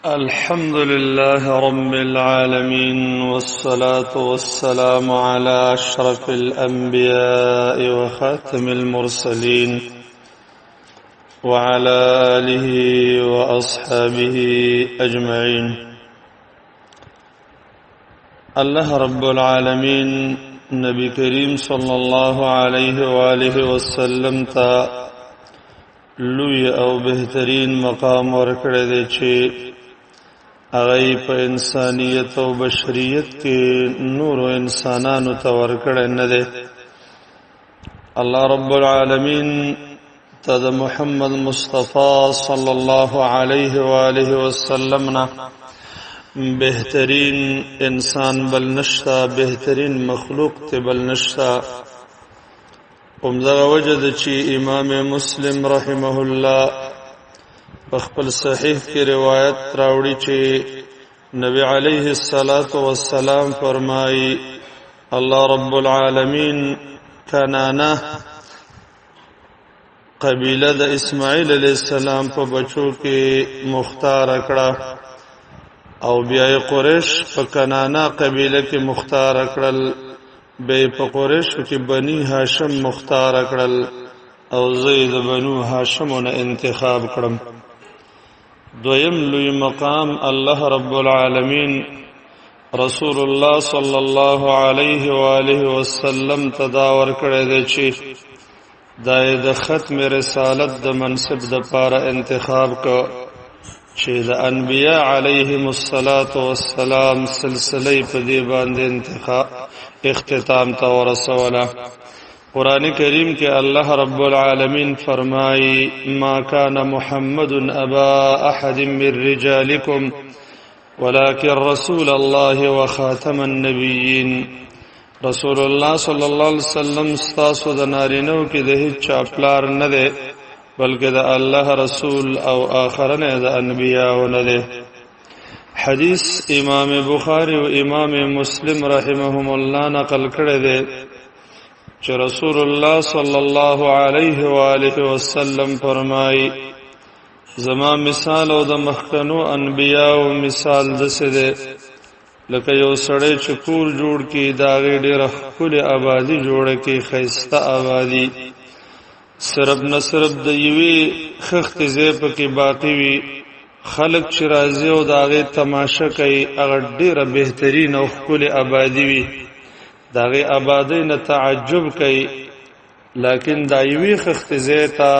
الحمد لله رب العالمين، والصلاة والسلام على أشرف الأنبياء وخاتم المرسلين وعلى آله وأصحابه أجمعين. الله رب العالمين نبی کریم صلی الله علیه و آله وسلم ته لوی او بهترین مقام ورکړی دی چې هغه په انسانیت او بشریت کې نور انسانانو ته ورکړی نه دی. الله رب العالمین ته د محمد مصطفی صلی الله علیه و آله وسلم نه بهترین انسان بل نشتا، بهترین مخلوق ته بل نشتا. همدغه وجه ده چې امام مسلم رحمه الله په خپل صحیح کې روایت راوړي چې نبی علیه الصلاة والسلام فرمایي: الله رب العالمین کنانه قبیله د اسماعیل علیه السلام په بچو کې مختار کړه، او بیا قریش په کنانه قبیله کې مختار کړل، به په قریش کې بنی هاشم مختار کړل، او زید بنو هاشم نه انتخاب کړم. دویم لوی مقام الله رب العالمین رسول الله صلی الله علیه و آله وسلم تداور کړی دی چې دا د ختم رسالت د منصب د پاره انتخاب کو، چې د انبیاء علیهم الصلاۃ والسلام سلسله په دې باندې انتخاب اختتام ته ورسوله. قران کریم کې الله رب العالمین فرمایي: ما کان محمد ابا احد من رجالکم ولكن رسول الله وخاتم النبیین. رسول الله صلی الله علیه وسلم ستاسو د نارینو کې د هیڅ چا پلار نه دی، بلکې د الله رسول او آخرنه د انبیاء نه دی. حدیث امام بخاری او امام مسلم رحمهم الله نقل کړی دی چې رسول الله صلی الله علیه و آله وسلم فرمایي: زما مثال او د مخکنو انبیاء مثال دسه دی لکه یو سړی چې کور جوړ کی، دا غي ډیره ښکلې آبادی جوړه کی، خیسته آبادی، صرف نه صرف د یوې خښتې ځای پکې باقی وي، خلک چې راځي او د هغې تماشه کوي، هغه ډیره بهترین او ښکلې آبادی وي، د هغې آبادۍ نه تعجب کوي، لیکن دا یوې خښتې ځای ته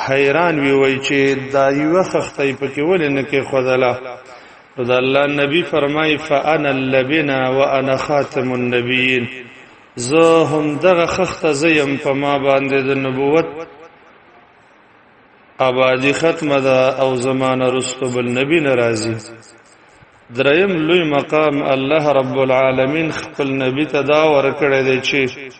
حیران وي، وایي چې دا یوه خښته یې پکې ولې نه کېښودله. نو د الله نبی فرمایي: فانا اللبنه وانا خاتم النبیین. زه هم دغه خښته زه یم، په ما باندې د نبوت آبادی ختمه ده او زمانه رستو بل نبی ناراضي. دریم لوی مقام الله رب العالمین خپل نبی ته دا ورکړی دی چې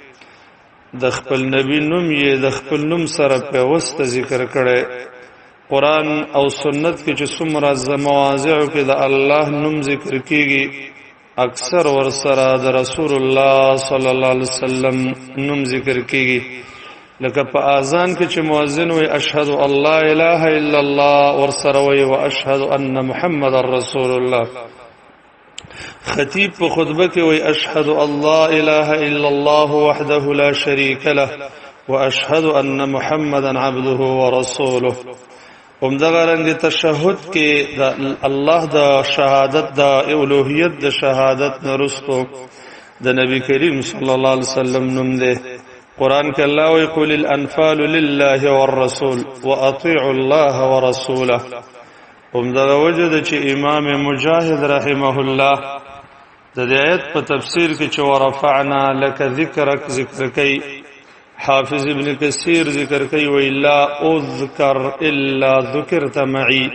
د خپل نبی نوم یې د خپل نوم سره په وسته ذکر کړی. قرآن او سنت کې چې څومره مواضع کې د الله نوم ذکر کیږي، اکثر ورسره د رسول الله صلی الله علیه وسلم نوم ذکر کیږي. لکه په اذان کې چې مؤذن وي اشهد الله اله الا الله، ورسره وي واشهد ان محمد رسول الله. خطیب په خطبه کې وي اشهد الله اله الا الله وحده لا شریک له واشهد ان محمدا عبده ورسوله. هم دغه رنګ تشهد کې د الله د شهادت د اولوہیت د شهادت نرستو د نبی کریم صلی الله علیه وسلم نوم دی. قرآن کې الله وی قل الانفال لله والرسول واطيعوا الله ورسوله. هم دغه وجه ده چې امام مجاهد رحمه الله د دې آیت په تفسیر کې چې ورفعنا لك ذکرک ذکر کوي، حافظ ابن کثیر ذکر کوي ویلا اذکر الا ذکرت معي،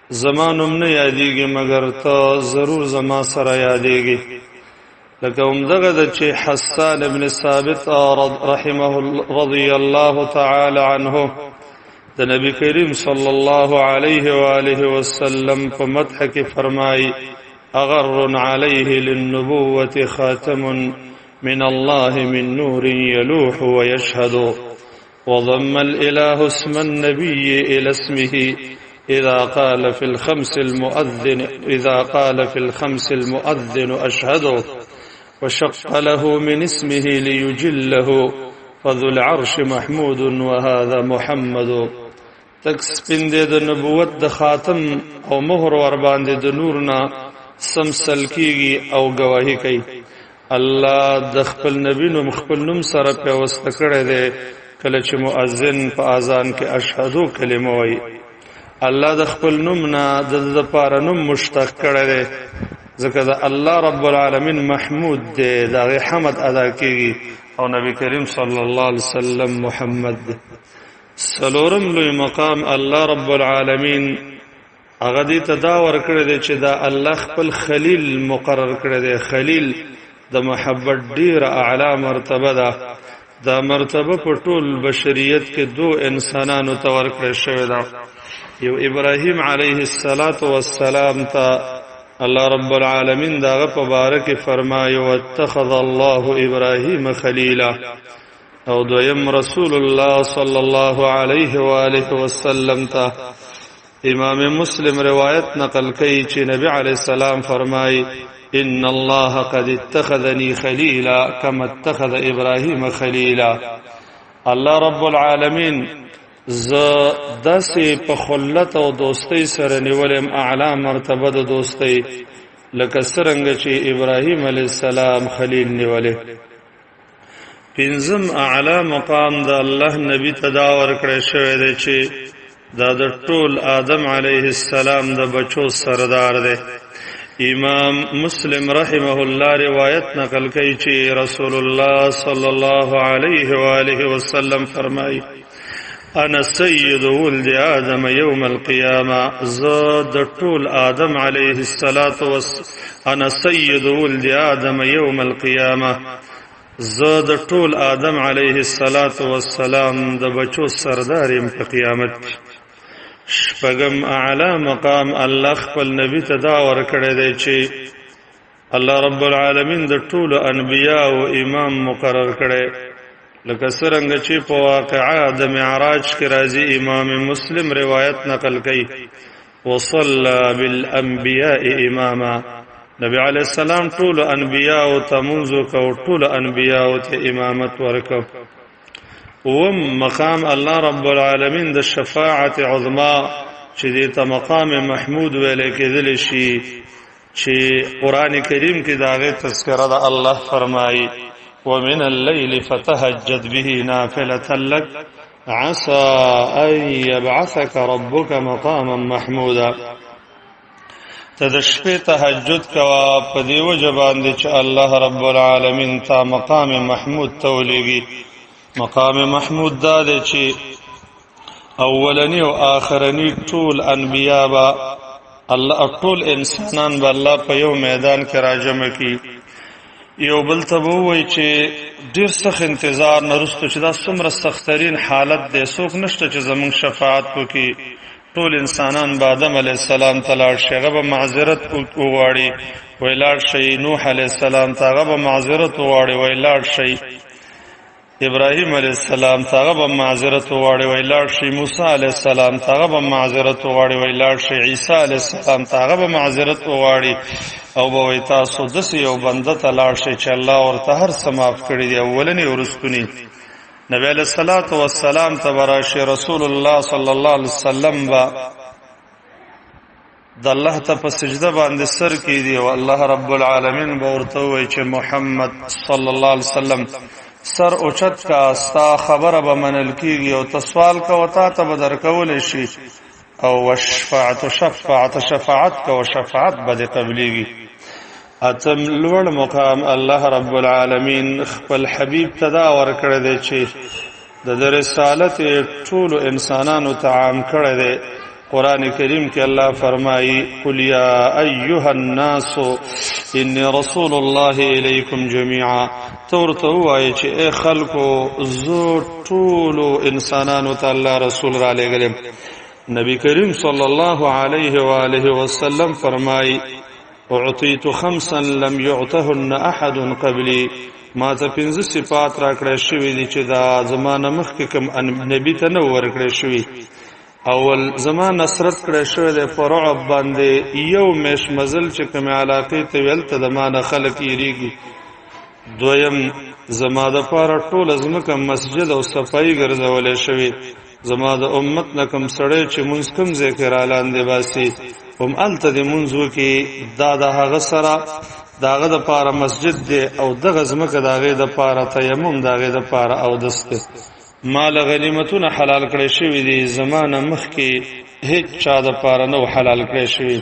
زمانم نه یادېږي مګر ته ضرور زما سره یادېږي. لکه همدغه د چې حسان ابن ثابت رحمه رضی الله تعالی عنه د نبی کریم صلی الله علیه و آله وسلم په مدح کې فرمایي: اغر علیه للنبوة خاتم من الله من نور يلوح ويشهد، وضم الإله اسم النبي إلى اسمه اذا قال في الخمس المؤذن اذا قال في الخمس المؤذن اشهد وشق له من اسمه ليجله فذو العرش محمود وهذا محمد. تک سپین دی د نبوت د خاتم او مهر ور باندې د نور نه سمسل کیږي او گواهی کوي. الله د خپل نبی نوم خپل نوم سره پیوسته کړی دی. کله چې مؤذن په اذان کې اشهدو کلمه وایي، الله د خپل نوم نه د لپاره نوم مشتق کړی دی، ځکه د الله رب العالمین محمود دی، د هغې حمد ادا کیږي، او نبی کریم صلی الله علیه وسلم محمد دی. سلورم لوی مقام الله رب العالمین هغه دې ته دا ورکړی دی چې دا الله خپل خلیل مقرر کړی دی. خلیل د محبت ډیره اعلی مرتبه ده. دا مرتبه په ټول بشریت کې دو انسانانو ته ورکړې شوې ده. یو ابراهیم علیه الصلاة والسلام ته الله رب العالمین داغه په باره کې فرمایي: واتخذ الله ابراهیم خلیلا. او دویم رسول الله صلی الله علیه و آله وسلم ته امام مسلم روایت نقل کوي چې نبی علی السلام فرمایي: ان الله قد اتخذني خليلا كما اتخذ ابراهيم خليلا. الله رب العالمین ز داسې په خلت او دوستۍ سره نیولم، اعلی مرتبه د دوستۍ، لکه څرنګه چې ابراهیم علی السلام خلیل نیولې. پنځم اعلی مقام د الله نبی ته دا ورکړی شوی دی چې دا د ټول آدم علیه السلام د بچو سردار دی. امام مسلم رحمه الله روایت نقل کوي چې رسول الله صلی الله علیه و آله وسلم فرمایي: انا سید ولد آدم یوم القیامه. ز د ټول آدم علیه الصلاۃ والس انا سید ولد آدم یوم القیامه، زه د ټول آدم علیه الصلاۃ والسلام د بچو سردار يم په قیامت کې. شپږم اعلی مقام الله خپل نبی ته دا ورکړی دی چې الله رب العالمین د ټولو انبیا او امام مقرر کړی، لکه څرنګه چې په واقعه د معراج کې راځي. امام مسلم روایت نقل کړي: وصلى بالانبیاء اماما. نبی علی السلام ټول انبیاء او تمنځ کو، ټول انبیاء ته امامت ورکو. وم مقام الله رب العالمین د شفاعت عظما، چې دې ته مقام محمود ویل کېدل شي، چې قران کریم کې داغه تذکرہ ده. الله فرمایي: ومن الليل فتهجد به نافلة لك عسى أن يبعثك ربك مقاما محمودا. ته د شپې تهجد کوا په دی وجه باندې چې الله رب العالمین تا مقام محمود ته ولېږي. مقام محمود دا دی چې اولنی او آخرنی ټول انبیا با الله، ټول انسانان به الله په یو میدان کې راجمع کی. یو بل ته وای چې ډیر سخت انتظار نرستو، چې دا څومره سخترین حالت دی، څوک نشته چې زمونږ شفاعت وکړي. ټول انسانان به آدم علی السلام ته لاړ شي، هغه به معذرت وغواړي، وای لاړ شي نوح علی السلام ته، هغه به معذرت وغواړي، وای لاړ شي ابراهیم علی السلام ته، هغه به معذرت وغواړي، وای لاړ شي موسی علی السلام ته، هغه به معذرت وغواړي، وای لاړ شي عیسی علی السلام ته، هغه به معذرت وغواړي، او به وای تاسو داسې یو بنده ته لاړ شئ چې الله ورته هر څه معاف کړي دي، اولنی ورستونی. نبی علیہ الصلوۃ والسلام ته راشي. رسول الله صلی الله علیه وسلم با د الله ته په سجده باندې سر کې دی، او الله رب العالمین به ورته وایي چې محمد صلی الله علیه وسلم، سر اوچت کا، ستا خبره به منل کیږي، او ته سوال کا، تا ته به درکول شي، او وشفاعت شفاعت شفاعت کا، او شفاعت به قبليږي. اتم لوړ مقام الله رب العالمین خپل حبیب ته دا ورکړی دی چې د رسالت ټول انسانانو ته عام کړی دی. قران کریم کې الله فرمایي: قل یا ایها الناس انی رسول الله الیکم جميعا. تورته وایي چې اے خلکو، زه ټول انسانانو ته الله رسول را لېږلم. نبی کریم صلی الله علیه و آله وسلم فرمایي: اعطیت خمسا لم يعطهن احد قبلی. ما ته پنځه صفات راکړې شوې دي چې دا زمانه مخکې کوم نبی ته نه ورکړې شوې. اول زما نصرت کړی شوی دی په رعب باندې، یو میش مزل چې کومې علاقې ته ویل ته د ما نه خلک یریږي. دویم، زما د پاره ټوله ځمکه مسجد او صفایي ګرځولې شوې. زما د امت نه کوم سړی چې مونځ کوم ځای کې رالاندې باسي، هم هلته دې مونځ وکړي. دا د هغه سره د هغه دپاره مسجد دی، او دغه ځمکه د هغې دپاره تیمم، د هغې دپاره اودس دی. مال غنیمتونه حلال کړی شوی دي، زمانه مخکې هیڅ چا د پاره نو حلال کړی شوی.